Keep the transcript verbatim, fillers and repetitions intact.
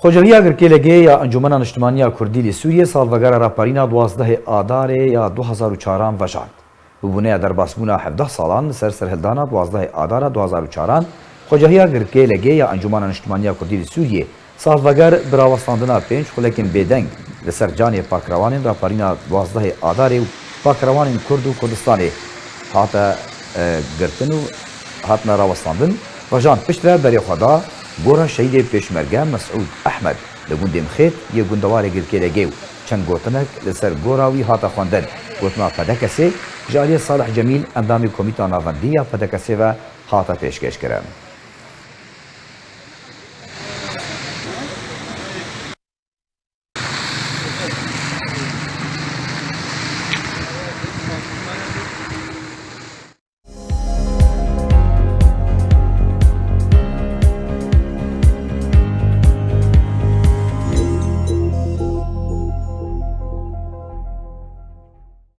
Xwecehiya Girkê Legê ya Encûmena Niştimanî ya Kurdî li Sûriyê salvegera raparîna duwazdehê Adarê ya du hazar û çaran vejand. Bi bûneya derbasbûna hevdeh salan li ser serhildana duwazdehê Adara du hazar û çaran, Xwecehiya Girkê Legê ya Encûmena Niştimanî ya Kurdî li Sûriyê salveger bi rawestandina pênc xulekên bêdeng li ser canê pakrewanên raparîna duwazdehê Adarê û pakrewanên Kurd û Kurdistanê hate, e, girtin û hatine rawestandin, vejand piştre berê xwe da gora şehîdê pêşmerge Mesûd Ehmed li gundê Mixêt yê gundewarê Girkê Legê û çend gotinek li ser gora wî hate xwendin. Gotina P D K S'ê ji aliyê Salih Cemîl, endamê Komîta Navendî ya P D K S'ê ve hate pêşkêşkirin.